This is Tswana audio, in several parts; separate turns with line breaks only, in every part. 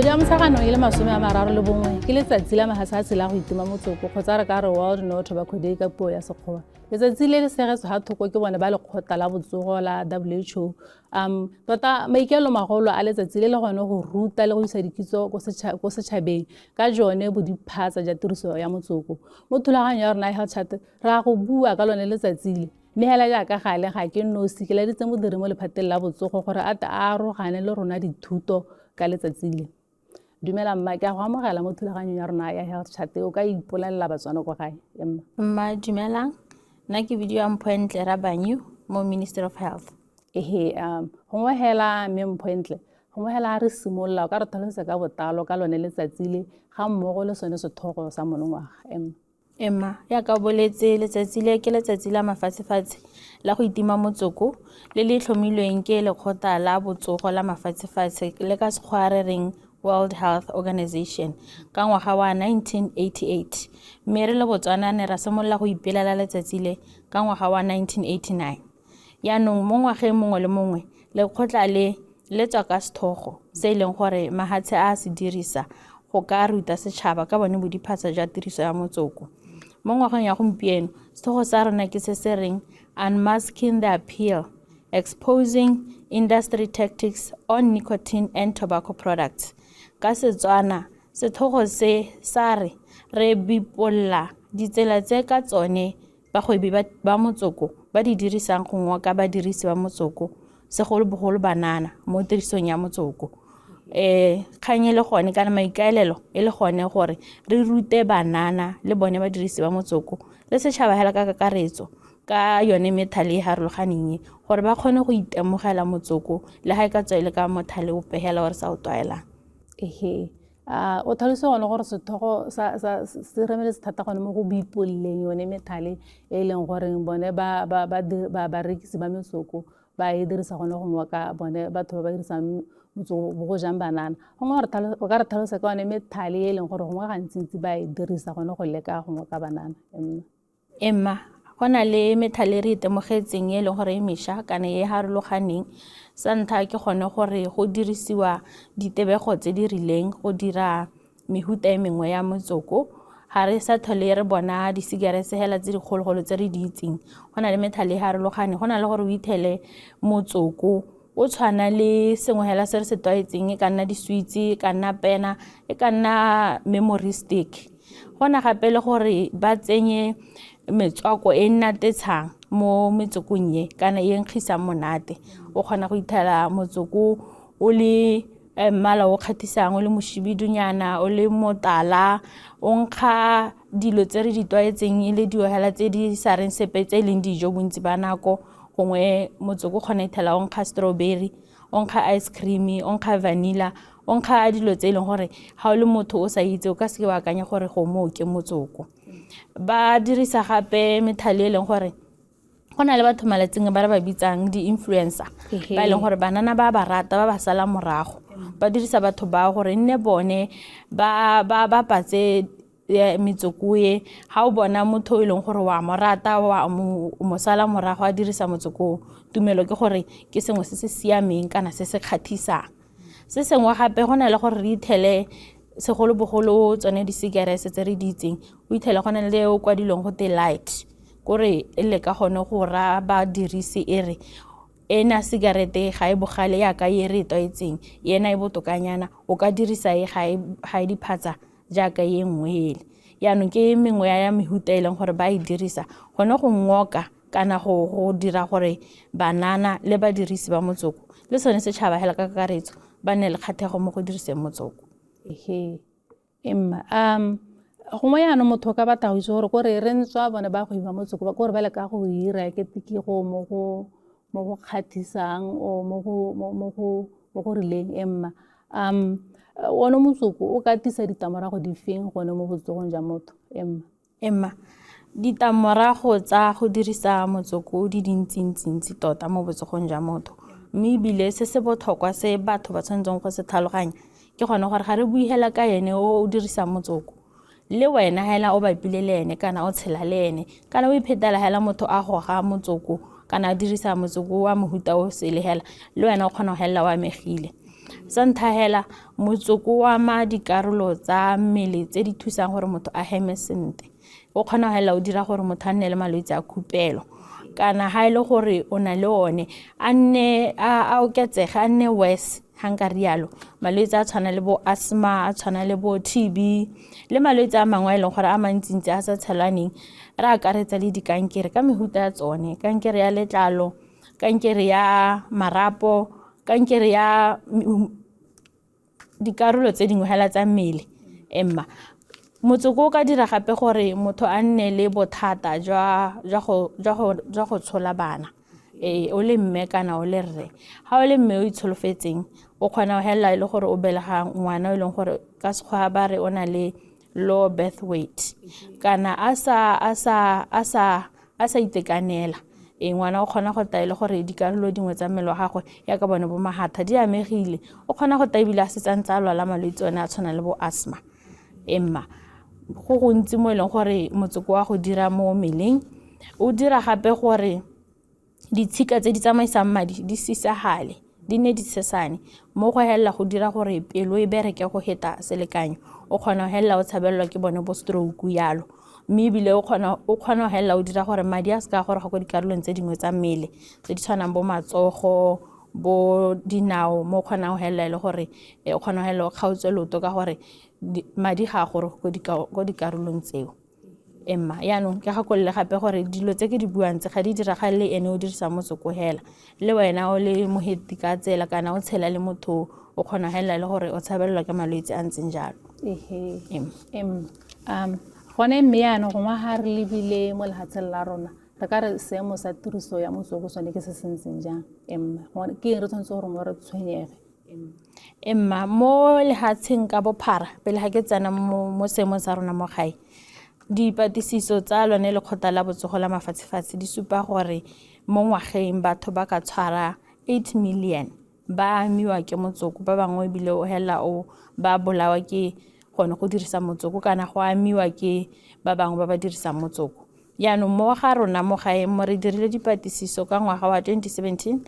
Kgwedi ya Motsheganong e le 31 ke letsatsi la mahatshatshe la go itima motsoko, kgotsa re ka re World No Tobacco Day ka puo ya Sekgowa. Letsatsi le le segetswe ga thoko ke bone ba lekgotla la botsogo la WHO. Tota maikaelelo magolo a letsatsi le le gone go ruta le go isa dikitso ko setšhabeng ka jone bodiphatsa ja tiriso ya motsoko. Mo thulaganyo ya rona ya Health Chat re a go bua ka lone letsatsi le. Mme hela jaaka gale ga ke nosi, ke laditse modiri mo lephateng la botsogo gore a tle a arogane le rona dithuto ka letsatsi le. Dumela mma, ke a go amogela mo thulaganyong ya rona ya Health Chat. O ka ipolelela Batswana ko gae, mma?
Mma, dumelang. Nna ke bidiwa Mphoentle Rabanyu mo Ministry of Health.
Ehe, gongwe hela mme Mphoentle, gongwe hela re simolola, o ka re tlhalosetsa ka botlalo ka lone letsatsi le ga mmogo le sone setlhogo sa monongwaga, Emma?
Emma, jaaka o boletse, letsatsi le ke letsatsi la mafatshefatshe la go itima motsoko le le tlhomilweng ke lekgotla la botsogo la mafatshefatshe le ka sekgowa re reng World Health Organization ka ngwaga wa 1988, mme re le Botswana ne ra simolola go ipelela letsatsi le ka ngwaga wa 1989. Jaanong mo ngwageng mongwe le mongwe lekgotla le le tswa ka sethogo se e leng gore mahatshe a se dirisa go ka ruta setšhaba ka bone bodiphatsa jwa tiriso ya motsoko. Mo ngwageng ya gompieno sethogo sa rona ke se se reng Unmasking the Appeal, Exposing Industry Tactics on Nicotine and Tobacco Products. Ka Setswana sethogo se sa re re bipolla ditsela tse ka tsone bagwebi ba motsoko ba di dirisang go ngoka badirisi ba motsoko, segolobogolo banana, mo tirisong ya motsoko. Kgang e le gone kana maikaelelo e le gone gore re rute banana le bone badirisi ba motsoko le setšhaba hela ka kakaretso ka yone methale e harologaneng e, gore ba kgone go itemogela motsoko le ga e ka tswa e le ka mothale ope hela o re sa o tlwaelang.
Ehe, o tlhalose gone gore sethogo se remeletse thata gone mo go boipolleng yone methale e leng goreng bone barekisi ba metsoko ba e dirisa gone go ngoka bone batho ba ba dirisang motsoko bo go jang banana. Gongwe o ka re tlhalosa ka yone methale e leng gore gongwe gantsintsi ba e dirisa gone go leka go ngoka banana, Emma?
Emma, go na le methale e re itemogetseng e leng gore e mešwa kana e harologaneng. Sa ntlha ke gone gore go dirisiwa ditebego tse di rileng go dira mehuta e mengwe ya motsoko. Ga re sa tlhole re bona di-cigarettes hela tse dikgologolo tse re di itseng. Go na le methale e harologaneng, go na le gore o ithele motsoko o tshwana le sengwe hela se re se tlwaetseng, e ka nna di-sweets, e ka nna pena, e ka nna memory stick. Go na gape le gore ba tsenye metswako e natetshang mo metsokong e kana e nkgisang monate. O kgona go ithela motsoko o le mmala o kgathisang, o le moshibidunyana, o le motala, o nkga dilo tse re di tlwaetseng e le dilo hela tse di sa reng sepe tse e leng dijo bontsi ba nako. Gongwe motsoko o kgona ithela o nkga strawberry, o nkga ice cream, o nkga vanilla, o nkga dilo tse e leng gore ga o le motho o sa itse o ka seke wa akanya gore go moo ke motsoko. Ba dirisa gape methale e leng gore go na le batho malatsing ba re ba bitsang di-influencer, ba e leng gore banana ba ba rata, ba ba sala morago. Ba dirisa batho ba gore nne bone ba bapatse metsoko e. Ga o bona motho e leng gore wa mo rata, wa mo sala morago a dirisa motsoko o, tumelo ke gore ke sengwe se se siameng kana se se kgathisang. Se sengwe gape go na le gore re ithele segolobogolo tsone di-cigarettes tse re di itseng, o ithele go na le o kwadilweng go te light, kore e leka gone go raya badirisi e re ena sigarete ga e bogale yaka e re e tlwaetseng, ena e botokanyana, o ka dirisa e ga e diphatsa jaaka e nngwe ele. Jaanong ke mengwe ya mehuta e leng gore ba e dirisa gone go ngoka kana go dira gore banana le badirisi ba motsoko le sone setšhaba hela ka kakaretso ba nne le kgathego mo go diriseng motsoko.
Ehe, emma gongwe yaanong motho o ka batla go itse gore kore re ntswa bone ba go ima motsoko ba kore ba leka go ira kete ke go mo go mo go kgathisang o mo go mo mo go mo go rileng emma one motsoko o ka tlisa ditlamorago di feng gone mo botsogong jwa motho, emma?
Emma, ditlamorago tsa go dirisa motsoko di dintsintsi tota mo botsogong jwa motho, mme ebile se se botlhokwa se batho ba tshwanetseng go se tlhaloganya ke gone gore ga re bue hela ka ene o dirisang motsoko, le wena hela o bapile le ene kana o tshela le ene kana o iphetela hela motho a goga motsoko kana a dirisa motsoko wa mohuta o sele hela, le wena o kgona go helela o amegile. Sa ntlha hela, motsoko o ama dikarolo tsa mmele tse di thusang gore motho a heme sentle. O kgona go hela o dira gore motho a nne le malwetse a khupelo, kana ha e le gore o na le one a nne a oketsege, a nne worse ga nka rialo. Malwetse a tshwana le bo asthma, a tshwana le bo TB le malwetse a mangwe a e leng gore a mantsintsi a sa tshelaneng, re akaretsa le dikankere ka mehuta ya tsone, kankere ya letlalo, kankere ya marapo, kankere ya dikarolo tse dingwe hela tsa mmele. Emma motsoko o ka dira gape gore motho a nne le bothata jwa go tshola bana, ee, o le mme kana o le rre. Ga o le mme o itsholofetseng, o kgona go helela e le gore o belega ngwana o e leng gore ka sekgwa ba re o na le low birth weight, kana a sa itekanela. Ee, ngwana o kgona go tla e le gore dikarolo dingwe tsa mmele wa gagwe yaka bone bo magatha di amegile, o kgona go tla ebile a setse a ntse a lwala malwetse one a tshwana le bo asthma. Emma go gontsi mo e leng gore motsoko wa go dira mo mmeleng, o dira gape gore ditshika tse di tsamaisang madi di sisagale, di nne di tshesane, mo go helela go dira gore pelo e bereke go heta selekanyo. O kgona go helela o tshabelelwa ke bone bo stroke yalo, mme ebile o kgona go helela o dira gore madi a seka goroga ko dikarolong tse dingwe tsa mmele tse di tshwanang bo matsogo, bo dinao, mo o kgonang go helela e le gore o kgona go helela o kgaotswe leoto ka gore madi ga a goroge ko dikarolong tseo. Emma yaanong ke gakolole gape gore dilo tse ke di buang tse ga di diragale le ene o dirisa motsoko hela, le wena o le moheti ka tsela kana o tshela le motho o kgona helela le gore o tshabelelwa ke malwetse a ntseng jalo.
Gone mme yaanong gongwe ga re lebile mo lefatsheng la rona, re ka re seemo sa tiriso ya motsoko sone ke se se ntseng jang? Emma ke eng re tshwanetse gore mo re tshwenyege?
Emma mo lehatsheng ka bophara, pele ga ke tsena mo seemong sa rona mo gae, dipatlisiso tsa lone lekgotla la botsogo la mafatshefatshe di supa gore mo ngwageng batho ba ka tshwara 8 million ba amiwa ke motsoko, ba bangwe ebile o helela o ba bolawa ke gone go dirisa motsoko kana go amiwa ke ba bangwe ba ba dirisang motsoko. Jaanong mo ga rona mo gae mo re dirile dipatlisiso ka ngwaga wa 2017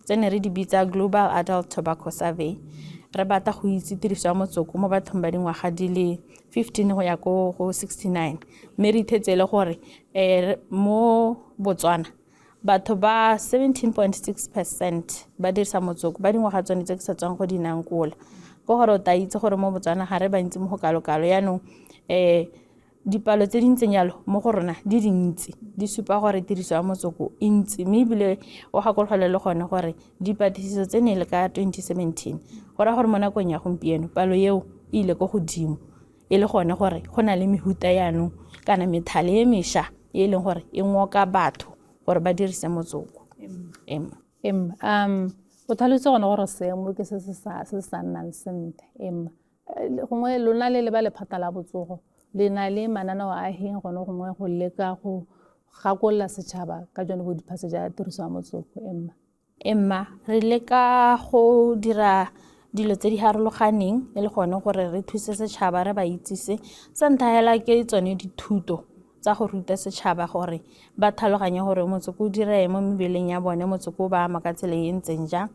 tse ne re di bitsa Global Adult Tobacco Survey. Re batla go itse tiriso ya motsoko mo bathong ba dingwaga di le 15 go ya ko go 69, mme re ithetse le gore mo Botswana batho ba 17.6% ba dirisa motsoko ba dingwaga tsone tse ke sa tswang go di nankola. Ke gore o tla itse gore mo Botswana ga re bantsi mo go kalo-kalo, yaanong dipalo tse di ntseng jalo mo go rona di dintsi, di supa gore tiriso ya motsoko e ntsi, mme ebile o gakologelwe le gone gore dipatlisiso tse ne le ka 2017, go raya gore mo nakong ya gompieno palo eo e ile ko godimo, e le gone gore go na le mehuta yaanong kana methale e mešwa e e leng gore e ngoka batho gore ba dirise motsoko.
O tlhalositse gone gore seemo ke se se sa nnang sentle. Emma gongwe lona le le ba lephata la botsogo le na le mananeo a heng gone gongwe go leka go gakolola setšhaba ka jone bo diphase ja tiriso ya motsoko? Emma
Emma re leka go dira dilo tse di harologaneng e le gone gore re thuse setšhaba, re ba itsise. Sa ntlha hela ke tsone dithuto tsa go ruta setšhaba gore ba tlhaloganye gore motsoko o dira eng mo mebeleng ya bone, motsoko o ba ama ka tsela e ntseng jang.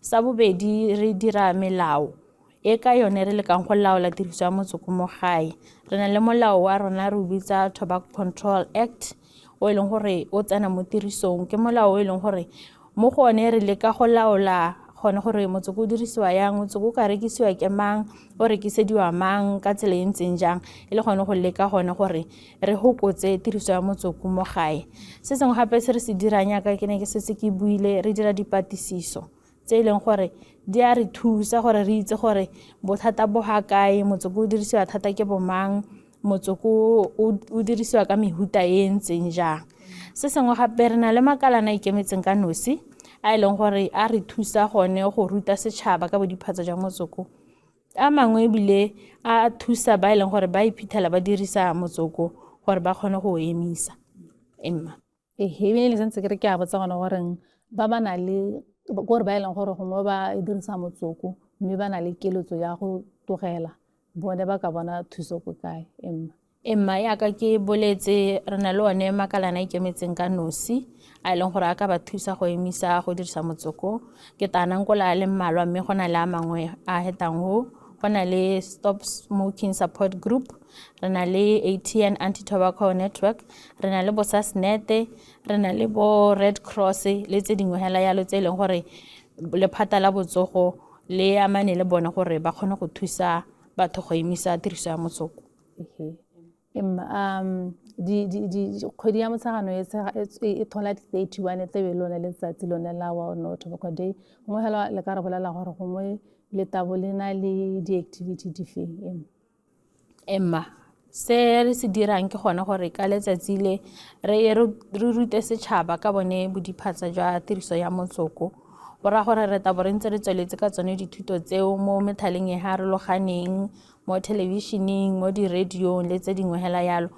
Sa bobedi, re dira melao e ka yone re lekang go laola tiriso ya motsoko mo gae. Re na le molao wa rona re o bitsa Tobacco Control Act, o e leng gore o tsena mo tirisong. Ke molao o e leng gore mo go one re leka go laola gone gore motsoko o dirisiwa yang, motsoko o ka rekisiwa ke mang, o rekisediwa mang, ka tsela e ntseng jang, e le gone go leka gone gore re hokotse tiriso ya motsoko mo gae. Se sengwe gape se re se dirang, yaka ke ne ke setse ke buile, re dira dipatlisiso tse e leng gore di a re thusa gore re itse gore bothata bo ga kae, motsoko o dirisiwa thata ke bomang, motsoko o dirisiwa ka mehuta e e ntseng jang. Se sengwe gape, re na le makalana a ikemetseng ka nosi a e leng gore a re thusa gone go ruta setšhaba ka bodiphatsa jwa motsoko. A mangwe ebile a thusa ba e leng gore ba iphitlhela ba dirisa motsoko gore ba kgone go o emisa. Emma
Ebile le santse ke re ke a botsa gone goreng ba ba na le kore ba e leng gore gongwe ba dirisa motsoko mme ba na le keletso ya go tlogela, bone ba ka bona thuso ko kae? Emma.
Emma, yaka ke boletse, re na le one makalana a ikemetseng ka nosi a e leng gore a ka ba thusa go emisa go dirisa motsoko. Ke tanang kola a le mmalwa, mme go na le a mangwe a hetang go. Go na le Stop Smoking Support Group, re na le ATN Anti-Tobacco Network, re na le bo SASNET, re na le bo Red Cross le tse dingwe hela yalo tse e leng gore lephata la botsogo le amane le bone gore ba kgone go thusa batho go emisa tiriso ya motsoko.
Kgwedi ya Motshegano e thola 31 e tlebe lone letsatsi lone la World No Tobacco Day. Gongwe fela le ka re bolela gore gongwe letabo le na le di-activity difeng?
Emma, se re se dirang ke gone gore ka letsatsi le re re rute setšhaba ka bone bodiphatsa jwa tiriso ya motsoko. Go raya gore re tabo re ntse re tsweletse ka tsone dithuto tseo mo methaleng e harologaneng, mo thelebišeneng, mo di-radiong le tse dingwe hela yalo.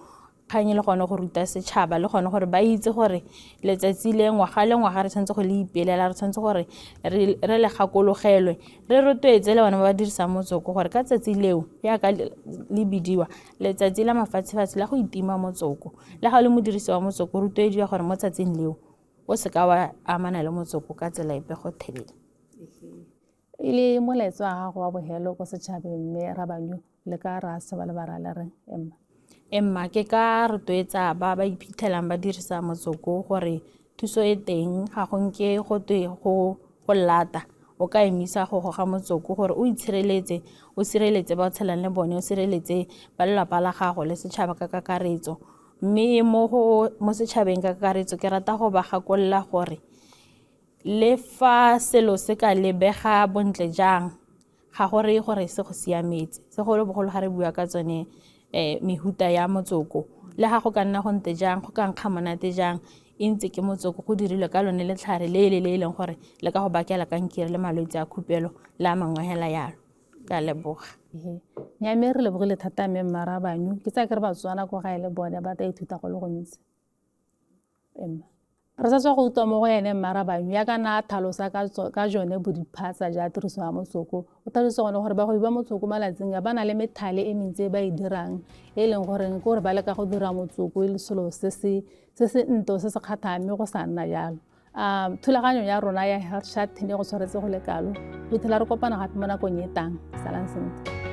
Kgang e le gone go ruta setšhaba le gone gore ba itse gore letsatsi le ngwaga le ngwaga re tshwanetse go le ipelela, re tshwanetse gore re le gakologelwe, re rotloetse le bone ba ba dirisang motsoko gore ka tsatsi leo yaka le bidiwa letsatsi la mafatshefatshe la go itima motsoko, le ga o le modirisi wa motsoko rotloediwa gore mo tsatsing leo o seka wa amana le motsoko ka tsela epe gotlhelele.
E le molaetsa wa gago wa bogelo ko setšhabeng, mme Rabanyo, le ka raya setšhaba le ba raya le reng, Emma?
Emma, ke ka rotloetsa ba ba iphitlhelang ba dirisa motsoko gore thuso e teng, ga go nke go twe go lata. O ka emisa go goga motsoko gore o itshireletse, o sireletse ba o tshelang le bone, o sireletse ba lelapa la gago le setšhaba ka kakaretso. Mme mo setšhabeng ka kakaretso ke rata go ba gakolola gore le fa selo se ka lebega bontle jang, ga go reye gore se go siametse. Segolobogolo ga re bua ka tsone mehuta ya motsoko, le ga go ka nna go nte jang, go ka nkga monate jang, e ntse ke motsoko, go dirilwe ka lone letlhare le le e leng gore le ka go bakela kankere le malwetse a khupelo le a mangwe hela yalo. Ke a leboga.
Nya, mme re lebogile thata mme Mmarabanyo. Ke tsaya ke re Batswana ko gae le bone ba tla ithuta go le gontsi. Emma, re sa tswa go utlwa mo go ene Mmarabanyo yaka na a tlhalosa ka jone bodiphatsa ja tiriso ya motsoko. O tlhalositse gone gore bagwebi ba motsoko malatsing a ba na le methale e mentsi e ba e dirang, e leng goreng ke gore ba leka go dira motsoko e le selo se se nto se se kgathang, mme go sa nna jalo. Thulaganyo ya rona ya Health Chat ne go tshwaretse go le kalo. Go fitlhela re kopana gape mo nakong e tang. Salang sentle.